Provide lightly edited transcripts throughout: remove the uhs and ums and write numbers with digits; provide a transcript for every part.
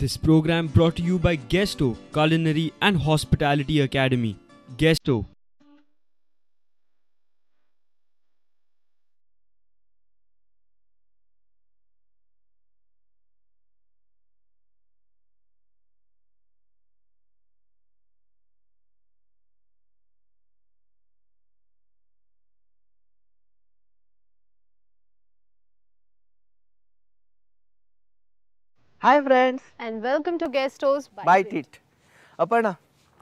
This program brought to you by Guesto Culinary and Hospitality Academy. Guesto. Hi friends and welcome to Guesto's Bite It. Aparna,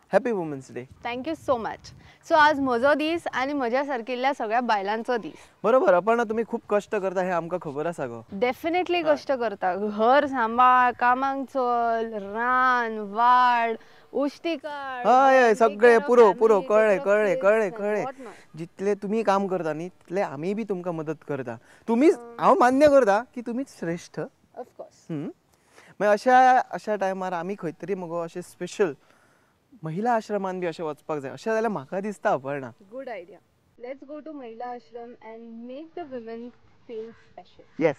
happy Women's Day. Thank you so much. So आज म्हजो दीस आनी म्हज्या सारकिल्ल्या सगळ्या बायलांचो दीस. बरोबर अपर्णा, तुम्ही खूप कष्ट करता हे आमकां खबर आसा गो. डेफिनेटली कष्ट करता. घर सांबाळ, कामांक चल, रान वाड, उश्टी काड, हय हय सगळे पुरो पुरो. कळ्ळें कळ्ळें कळ्ळें कळ्ळें. जितले तुम्ही काम करता न्ही तितले आमी बी तुमकां मदत करता. तुम्ही हांव मान्य करता की तुमीच श्रेष्ठ. ऑफकोर्स. मागीर अशा अशा टायमार आमी खंय तरी मगो अशें स्पेशल महिला आश्रमान बी अशें वचपाक जाय अशें जाल्यार म्हाका दिसता Aparna. Good idea. Let's go to Mahila Ashram and make the women feel special. Yes.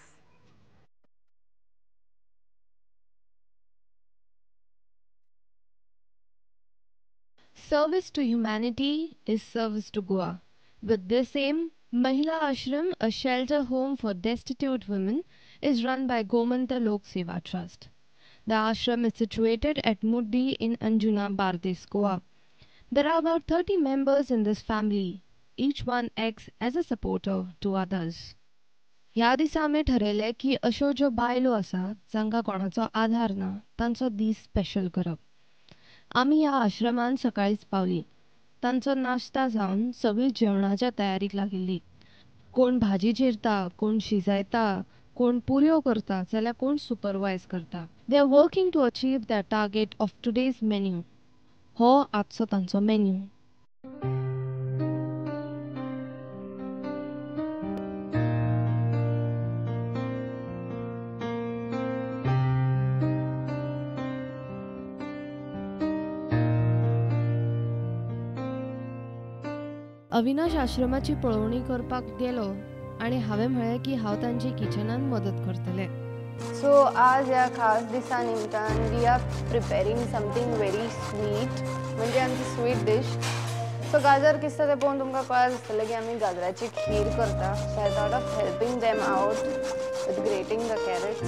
Service to humanity is service to Goa. With this aim, Mahila Ashram, a shelter home for destitute women, is run by Gomanta Lok Seva Trust. The ashram is situated at Muddi in Anjuna, Bardez, Goa. There are about 30 members in this family. Each one acts as a supporter to others. ह्या दिसा आमी ठरयलें की अश्यो ज्यो बायलो आसा जांकां कोणाचो आधार ना तांचो दीस स्पेशल करप. आमी ह्या आश्रमान सकाळींच पावलीं. तांचो नाश्ता जावन सगळीं जेवणाच्या तयारीक लागिल्ली. कोण भाजी चिरता, कोण शिजयता, कोण पुऱ्यो करता जाल्यार कोण सुपरवायज करता. They are working to achieve the target of today's menu. हो आजचो तांचो मेन्यू. अविनाश आश्रमाची पळोवणी करपाक गेलो आनी हांवें म्हळें की हांव तांची किचनान मदत करतलें. सो आज ह्या खास दिसा निमतान we are preparing something very sweet, म्हणजे आमची स्वीट डीश. सो गाजर किसता तें पळोवन तुमकां कळत आसतलें की आमी गाजराची खीर करता. So I thought of helping them out with grating the carrots.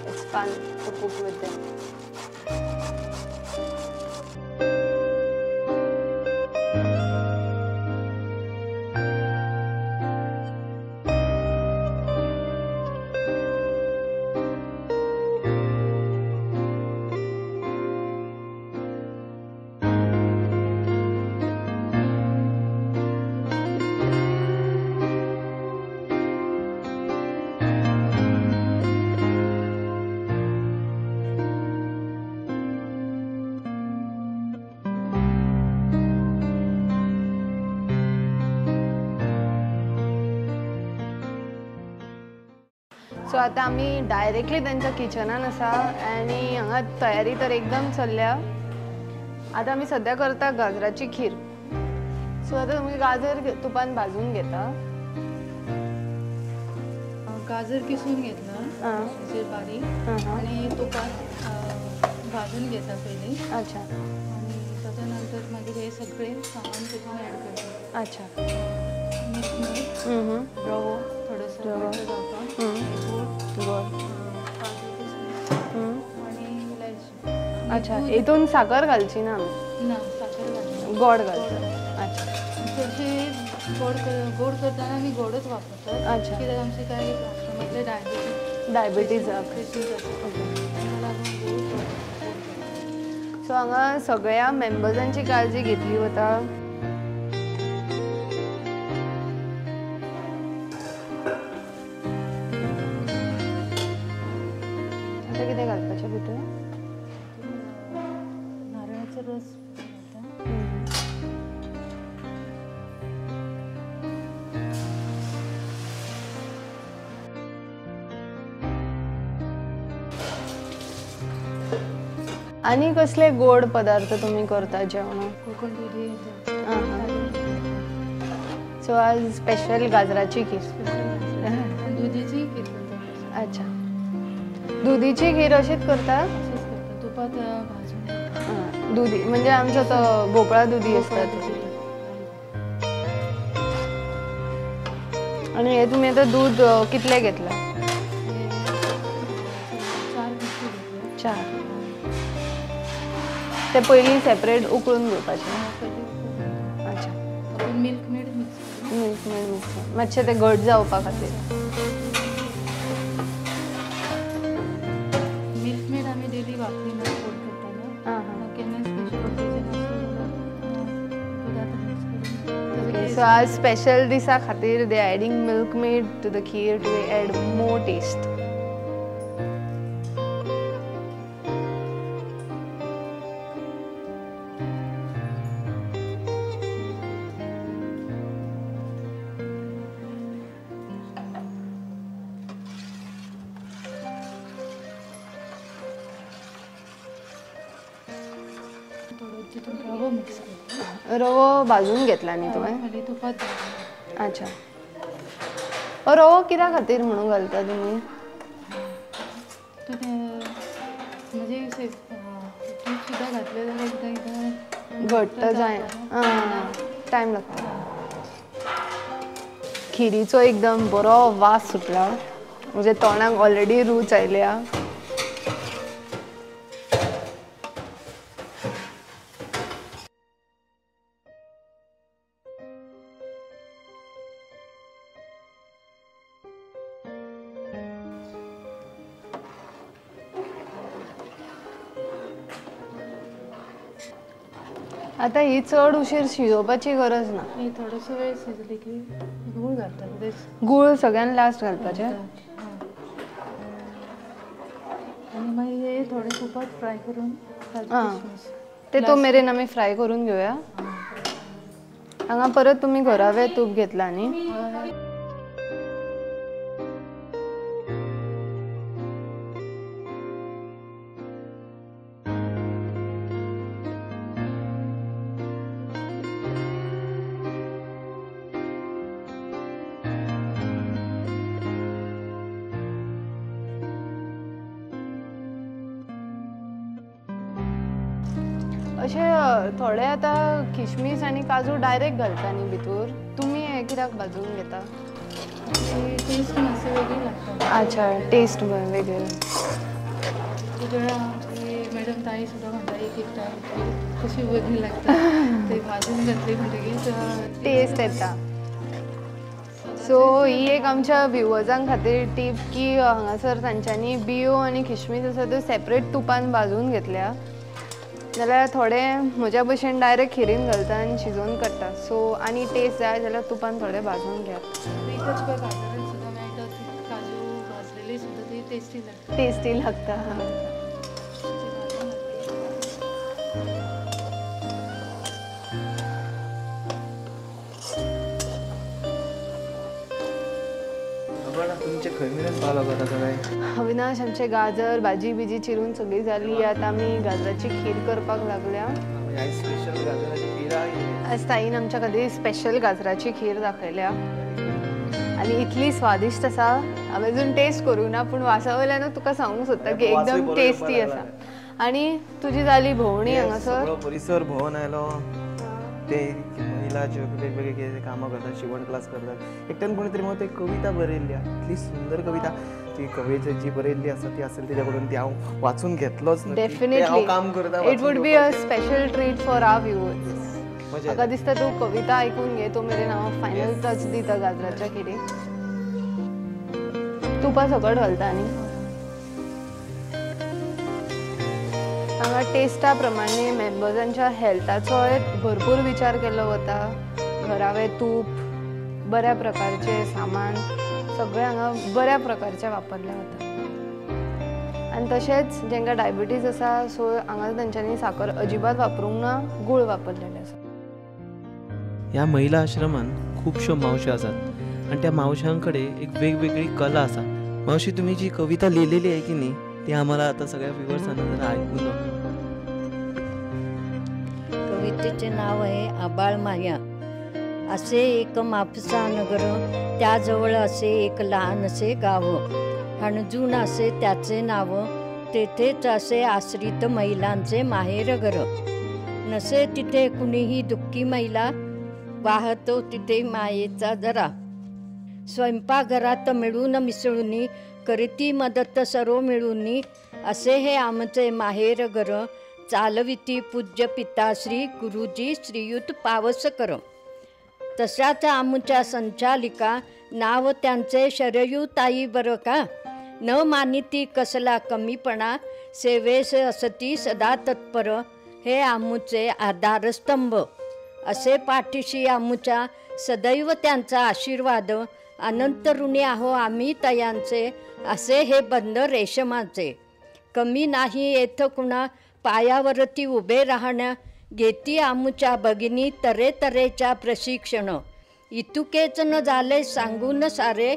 It's fun to cook with them. So आतां आमी डायरेक्टली तांच्या किचनान आसा आनी हांगा तयारी तर एकदम चल्ल्या. आतां आमी सद्या करता गाजराची खीर. सो आतां तुमी गाजर तुपान भाजून घेता. गाजर किसून घेतला बारीक आनी तुपान भाजून घेता पयलीं. अच्छा. आनी ताच्या नंतर मागीर हे सगळे सामान तितून ऍड करता. अच्छा. मिल्क, रवो थोडंसं, गोड, आणि इलायची. अच्छा. हितून साखर घालची ना आमी? ना, साखर घालची. गोड घालता. अच्छा. चडशे गोड गोड करताना आमी गोडच वापरतात. अच्छा. कित्याक आमचे कांय आश्रमांतले डायबिटीज पेशंट आसा. सो हांगा सगळ्या मेंबर्सांची काळजी घेतली वता. आतां कितें घालपाचें भितर? नारळाचो रस घालता. आनी कसले गोड पदार्थ तुम्ही करता जेवणाक? कोकण दुदी. सो आज स्पेशल गाजराची खीर. दुधीची खीर करता. अच्छा. दुधीची खीर अशीच करता? अशीच करता, तुपात भाजून. दुधी म्हणजे आमचो तो भोपळा दुधी असता. आणि हे तुम्ही आता दूध कितले घेतला? 4 पिशवी घेतले. 4. ते पयलीं सेपरेट उकळून घेवपाचे? अच्छा. Milk made mix. Milk made mix मातशें ते घट जावपा खातीर. मिल्क मेड आमी डेली वापरिना गोड करताना, केन्ना स्पेशल ओकेजन आसलें जाल्यार दुदांत मिक्स करून. सो आज स्पेशल दिसा खातीर they adding Milkmaid to the kheer to add more taste. रवो मिक्स करता. रवो भाजून घेतला न्ही तुवें? तुपात. अच्छा. रवो कित्या खातीर म्हणून घालता तुमी? म्हणजे तूप सुद्दां घातलें जाल्यार एकदां एकदां घट्ट जायना, टायम लागता. खिरीचो एकदम बरो वास सुटला, म्हणजे तोंडाक ऑलरेडी रूच आयल्या. आता ही चड उशीर शिजोवपाची गरज ना. थोडोसो वेळ शिजली की गूळ घालतात. गूळ सगळ्यान लास्ट घालपाचें आनी मागीर हे थोडे तुपात फ्राय करून ते तो मेरेन आमी फ्राय करून घेवया. हांगा परत तुमी घरावे तूप घेतला न्ही? अशे थोडे आतां किशमीस आनी काजू डायरेक्ट घालता न्ही भितूर, तुमी हे कित्याक भाजून घेता? टेस्ट मातशी वेगळी लागता. अच्छा, टेस्ट वेगळी. मॅडम ताई सुद्दां म्हणटा एक एक टायम कशी वेगळी लागता ते भाजून घातली म्हणटकीर टेस्ट येता. सो ही एक आमच्या व्युवर्सां खातीर टीप की हांगासर तांच्यांनी बियो आनी किशमीस आसा त्यो सेपरेट तुपान भाजून घेतल्या, जाल्यार थोडे म्हज्या भशेन डायरेक्ट खिरीन घालता आनी शिजोवन काडटा. सो आनी टेस्ट जाय जाल्यार तुपान थोडे भाजून घेयात. काजू भाजलेले सुद्दां ते टेस्टी लागता. टेस्टी लागता. अविनाश, आमचे गाजर भाजी बिजी चिरून सगळी जाली. आतां आमी गाजराची खीर करपाक लागल्या. आज ताईन आमच्या खातीर स्पेशल गाजराची खीर दाखयल्या आनी इतली स्वादिश्ट आसा. हांवें अजून टेस्ट करूंक ना, पूण वासा वयल्यानूच तुका सांगूंक सोदता की एकदम टेस्टी आसा. आनी तुजी जाली भोंवणी हांगासर, परिसर भोंवन आयलो. ते महिला ज्यो वेगवेगळे कामां करतात, शिवण क्लास करतात. एकट्यान कोणी तरी म्हाका एक कविता बरयल्ली, इतली सुंदर कविता. ती कविता जी बरयल्ली आसा ती असेल तिच्या कडून ती हांव वाचून घेतलोच. डेफिनेटली काम करता. It would be a special treat for our viewers. म्हाका दिसता तूं कविता आयकून घे, तो मेरेन हांव फायनल टच दिता गाजराच्या खिरीक. तुपा सकट घालता न्ही हांगा? टेस्टा प्रमाणे मेंबर्सांच्या हेल्थाचोय भरपूर विचार केल्लो वता. घरावे तूप, बऱ्या प्रकारचे सामान सगळें हांगा बऱ्या प्रकारचें वापरलें वता. आनी तशेंच जांकां डायबिटीज आसा, सो हांगा तांच्यांनी साकर अजिबात वापरूंक ना, गूळ वापरलेलें आसा. ह्या महिला आश्रमान खुबश्यो मावश्यो आसात आनी त्या मावशां कडेन एक वेगवेगळी कला आसा. मावशी, तुमी जी कविता लिहिलेली आहे की न्ही ती आम्हाला आता सगळ्या व्ह्युअर्सांना जरा ऐकून दाखवा. कवितेचे नाव आहे आबाळ माया. असे एक म्हापसा नगर, त्याजवळ असे एक लहानसे गाव. हणजूण असे त्याचे नाव, तेथेच असे आश्रित महिलांचे माहेरघर. नसे तिथे कुणीही दुःखी महिला, वाहतो तिथे मायेचा जरा. स्वयंपाकघरात मिळून मिसळूनी, करीती मदत सर्व मिळूनी, असे हे आमचे माहेरघर. चालविती पूज्य पिताश्री गुरुजी श्रीयुत पावसकर. तशाच आमच्या संचालिका, नाव त्यांचे शरयूताई बरं का. न मानिती कसला कमीपणा, सेवेस असती सदा तत्पर, हे आमचे आधारस्तंभ. असे पाठीशी आमच्या सदैव त्यांचा आशीर्वाद, अनंत ऋणी आहो आम्ही तयांचे, असे हे बंध रेशमाचे. कमी नाही येथ कुणा पायावरती उभे राहण्या, घेती आमच्या भगिनी तऱ्हेतऱ्हेच्या प्रशिक्षण. इतुकेच न झाले सांगून सारे,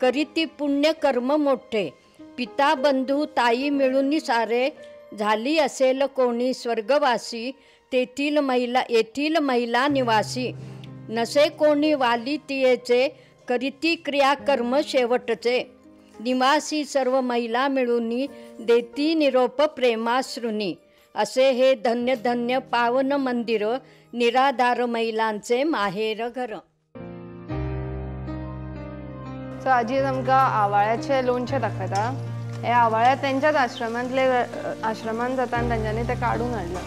करीती पुण्यकर्म मोठे. पिता बंधू ताई मिळून सारे, झाली असेल कोणी स्वर्गवासी, तेथील महिला येथील महिला निवासी. नसे कोणी वाली तियेचे, करीती क्रियाकर्म शेवटचे. निवासी सर्व महिला मिळूनी, देती निरोप प्रेमाश्रुनी. असे हे धन्य धन्य पावन मंदिर, निराधार महिलांचे माहेर घर. सो आजी आमकां आवाळ्याचें लोणचें दाखयता. हे आवाळे तेंच्याच आश्रमांतले, आश्रमान जाता आनी तेंच्यांनी तें काडून हाडलां.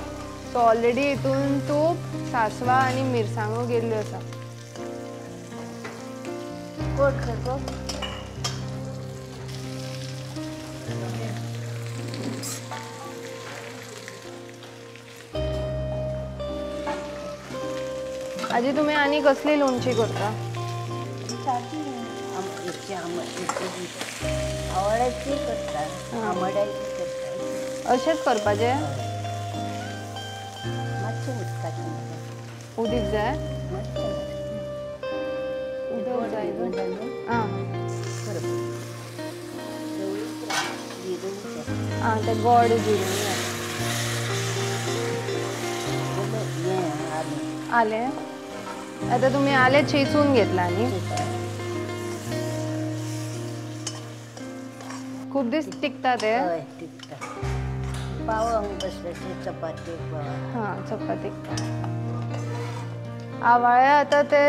सो ऑलरेडी हितून तूप, सांसवां आनी मिरसांगो गेल्ल्यो आसा. आजी तुमी आनी कसली लोणची करता? आवळ्याची करता, आंबड्याची करता. अशेंच करपाचें? मातशें उदकाचें. उदीक जाय? उदक जाय. आं आं, तें गोड जिरें जाय. आलें. आतां तुमी आलें चेंचून घेतलां न्ही? खूब दीस टिकता ते? हय टिकता. पाव बसल्याचे चपाती. हां चपाती. आवाळे आतां ते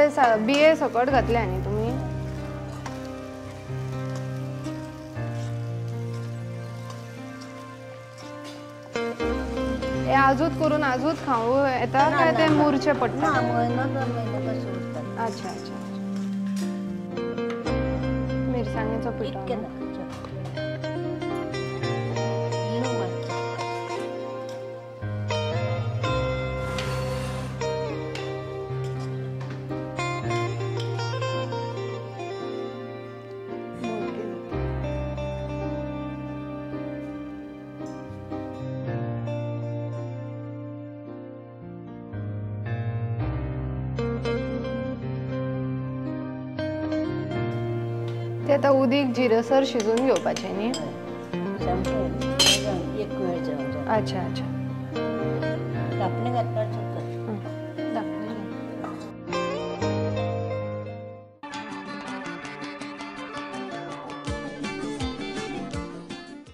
बिये सकट घातले न्ही तुमी? हे आजूत करून आजूत खावूं येता काय ते मुरचे पडटा? अच्छा अच्छा. मिरसांगेचो पिठो. ते आतां उदीक जिरसर शिजून घेवपाचें न्ही? एक वेळ जावं. अच्छा अच्छा. तापणे घातल्यार.